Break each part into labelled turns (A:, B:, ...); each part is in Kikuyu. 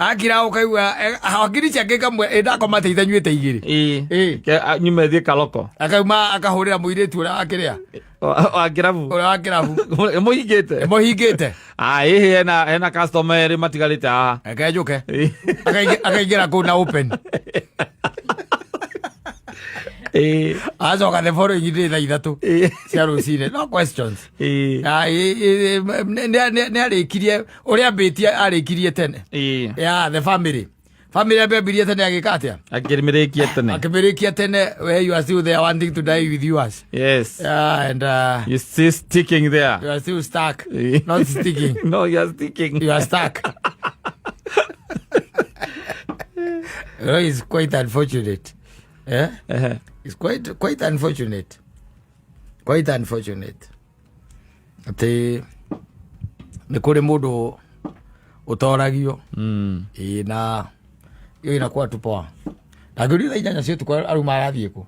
A: Akira ũkaigua hakiri ciake kamwe ĩ ndakoma te itanyuĩte igĩrĩ.
B: Ĩĩ.
A: Ĩĩ.
B: Nyume thiĩ kaloko.
A: Akauma akahũrĩra mũirĩtu ũrĩa wakĩrĩa.
B: Wa kĩrabu.
A: Ũrĩa wa kĩrabu.
B: Mũhingĩte.
A: Mũhingĩte.
B: Ah, ĩhĩ hena customer erĩ matigarĩte haha.
A: Reke njũke.
B: Ĩĩ.
A: Akaingĩra kũu na open.
B: Ĩĩ.
A: Acoka the following day thaa 3 cia rũcinĩ. No questions.
B: Ĩĩ.
A: Ah, ĩ- ĩ- nĩ arĩkirie ũrĩa ambĩtie arĩkirie tene.
B: Ĩĩ.
A: Yeah, the family. Family ambĩambirie tene agĩka atĩa?
B: Akĩmĩrĩkia tene.
A: Akĩmĩrĩkia tene where you are still there wanting to die with yours.
B: Yes.
A: Yeah, and
B: You still sticking there.
A: you are still stuck.
B: Ĩĩ.
A: Not sticking.
B: No, you are sticking.
A: You are stuck. You know, it's quite unfortunate. Eh?
B: Ehe.
A: It's quite unfortunate. Quite unfortunate. Atĩ nĩ kũrĩ mũndũ ũtoragio. Ĩĩ na hiyo inakuwa tu poa. Ndangĩũria thaa 8 cia ũtukũ aruma arathiĩ kũ.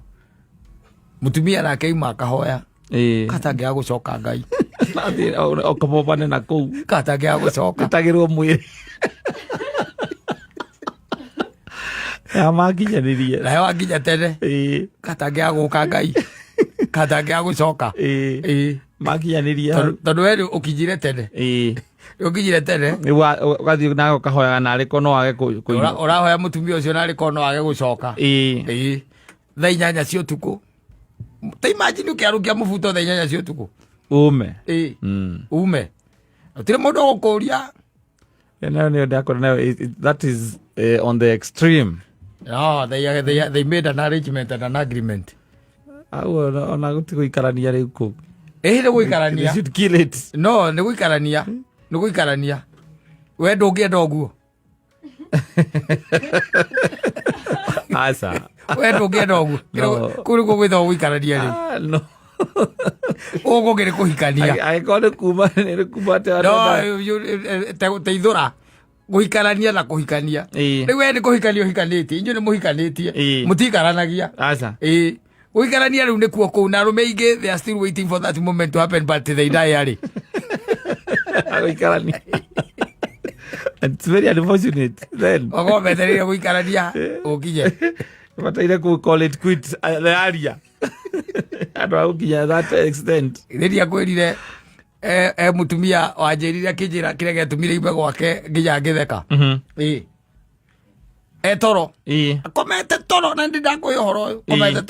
A: Mũtumia nake auma akahoya.
B: Ĩĩ.
A: Katangĩaga gũcoka Ngai.
B: Athiĩ ũkamobane na kũu.
A: Katangĩaga gũcoka.
B: Ĩtagĩrwo mwĩrĩ. Ya makinyanĩrie.
A: Nayo wakinya tene.
B: Ĩĩ.
A: Katangĩaga gũka Ngai. Katangĩaga gũcoka.
B: Ĩĩ.
A: Ĩĩ.
B: Makinyanĩrie.
A: Tondũ we rĩu ũkinyire tene.
B: Ĩĩ.
A: Ũkinyire tene.
B: Rĩu ũgathiĩ nawe ũkahoyaga narĩ ko no wage kũinũka.
A: Ũrahoya mũtumia ũcio narĩ ko no age gũcoka.
B: Ĩĩ.
A: Ĩĩ. Thaa 8 cia ũtukũ. Ta imagine ũkĩarũkia mũbuto thaa 8 cia ũtukũ.
B: Ume.
A: Ĩĩ. Ume. Gũtirĩ mũndũ ũgũkũria.
B: Nayo nĩyo ndakora nayo that is on the extreme.
A: No, they made an arrangement and an agreement.
B: Au ona gũti gũikarania rĩu kũu.
A: Ĩĩ nĩ gũikarania.
B: They should kill it.
A: No, nĩ gũikarania. Nĩ gũikarania. We ndũngĩenda ũguo.
B: Aca.
A: We ndũngĩenda ũguo.
B: No.
A: Kũu nĩkuo gwĩtagwo gũikarania rĩu.
B: Ah, no.
A: Gũkũ kĩrĩ kũhikania.
B: Angĩkorwo nĩ kuma nĩ kuma atĩ
A: No,
B: arenda.
A: teithũra. Gũikarania na kũhikania.
B: Ĩĩ.
A: Rĩu we nĩ kũhikania ũhikanĩtie. Inyuĩ nĩ mũhikanĩtie.
B: Ĩĩ.
A: Mũtiikaranagia.
B: Aca.
A: Ĩĩ. Gũikarania rĩu nĩkuo kũu na arũme aingĩ they are still waiting for that moment to happen but they die early.
B: Gũikarania. It's very unfortunate then.
A: Okorwo metereire gũikarania ũkinye.
B: Bataire kũ call it quits the area. Andũ a gũkinya that extent.
A: Rĩrĩa kwĩrire mũtumia wanjĩrire akĩnjĩra kĩrĩa gĩatũmire ime gwake nginya ngĩtheka. Ĩĩ. E toro.
B: Ĩĩ.
A: Akomete toro na ndĩ ndakũhe ũhoro ũyũ. Komete toro.